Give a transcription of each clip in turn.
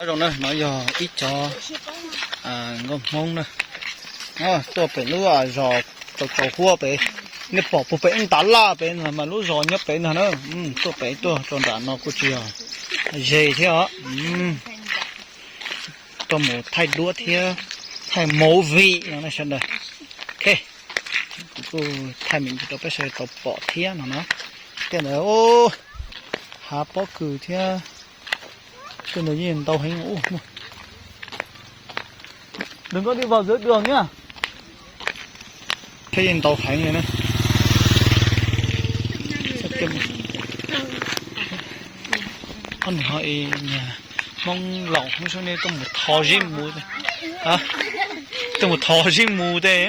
Zoo na, no yog ib cov nkauj Hmoob na, tuaj pem lub zos tsaus tsaus huab pem, nej pom puag pem ib ntav laj pem no mas lub zos nyob pem ntag na. Tuaj pem tuaj rau nram no kuj tsis yog ze thiab os. Tuaj mus thaij duab thiab thaij movie no sawv daws. Ok, kuv kuj thaij me ntsis rau peb sawv daws tau pom thiab no na. Tej ntawd hav pob kws thiab, tej ntawd yeej ntau heev. Đừng có đi vào giữa đường nhá. Thiab yeej ntau heev li na. Ob niag ho Hmoob laus Hmoob suab nej tuaj mus thov zib mus, tuaj mus thov zib mus tej.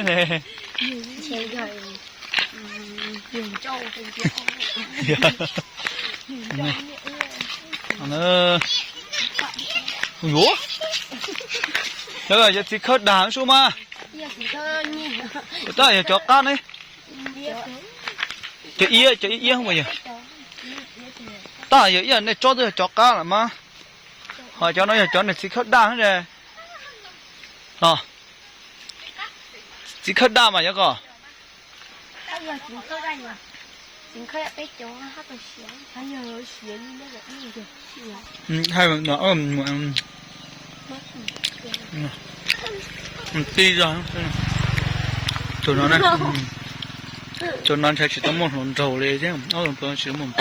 Yuav, cov txiv khawb dag sub mas. Tab yog cov qab ne? Cov iab, cov iab iab mas yog. Tab yog ib yam nej tsob twb yog cov qab lawm mas. Ho cov no yog cov niag txiv khawb daj ne. Txiv khawb daj mas yog ko. Ti zog. Tus no, tus no ntshai tsis tau muaj hluas nraug li thiab, ob tug tsis muaj.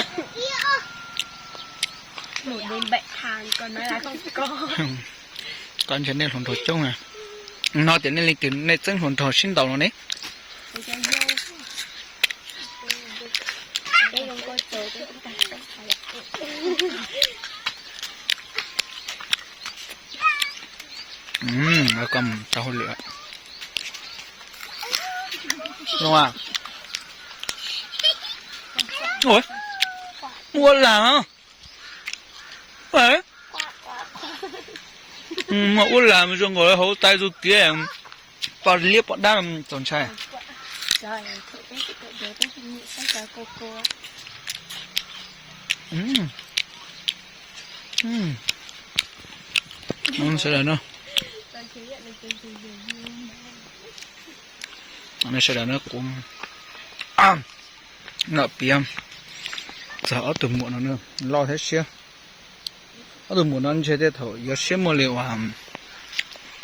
Koj ntshe nej hluas nraug coob na. No tias nej leej twg nej txeeb hluas nraug sib ntaus no ne. Koj tau hauj lwm. Ua lag. Muaj ua lag zoo nkaus hauv tais tus tiav, pom liab pom dab txaus ntshai. Sawv daws no, sawv daws no kuv noj piav txog ob tug muam no loj thiab siab. Ob tug muam no ntshe tej thaum yuav siab muaj li uas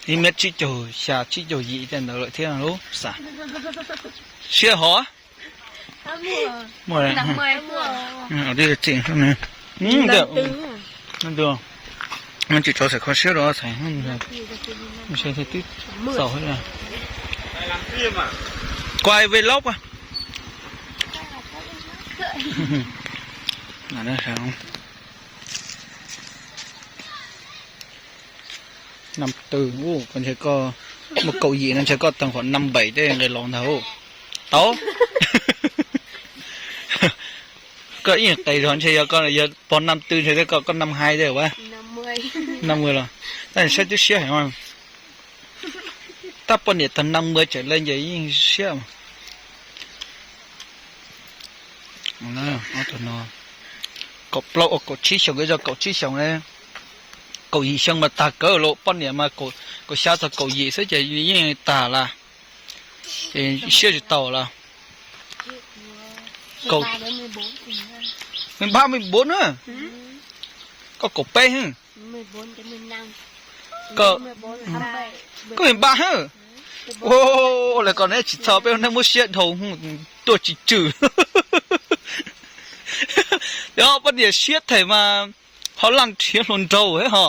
ib mev tsib caug xya tsib caug yim tej ntawd lawm thiab lub xav. Siab hov. Muaj, tsis tso xaim kho siab rau xaim, twb txaus. Quay vlog pas. Năm tư, ua koj ntshe koj muaj kaum yim no ntshe koj tau khoảng năm bảy tej nqe los ntag. Tau. Koj ib qes zog ntshe yog koj yog pog năm tư ntshe koj, koj năm hai tej ua. Năm mươi los. Tab saib twb siab heev. Tab poj niam tag năm mươi trở lên ces yeej siab. Kaum plaub ua kaum tsib xyoos, yog kaum tsib xyoos, kaum yim xyoo mas tag kawg los, poj niam mas kaum xya txog kaum yim xwb ces yeej tag lawm. Ces siab tsis tau lawm. Kaum, mười ba, mười bốn na. Koj kaum peb. Koj, koj mười ba hab. Ua, lawv kom neb tsis txhob peb, neb muab siab dhau, tuaj tsis tswm. Yog poj niam siab them mas ho laj nrhiav hluas nraug thiab ho.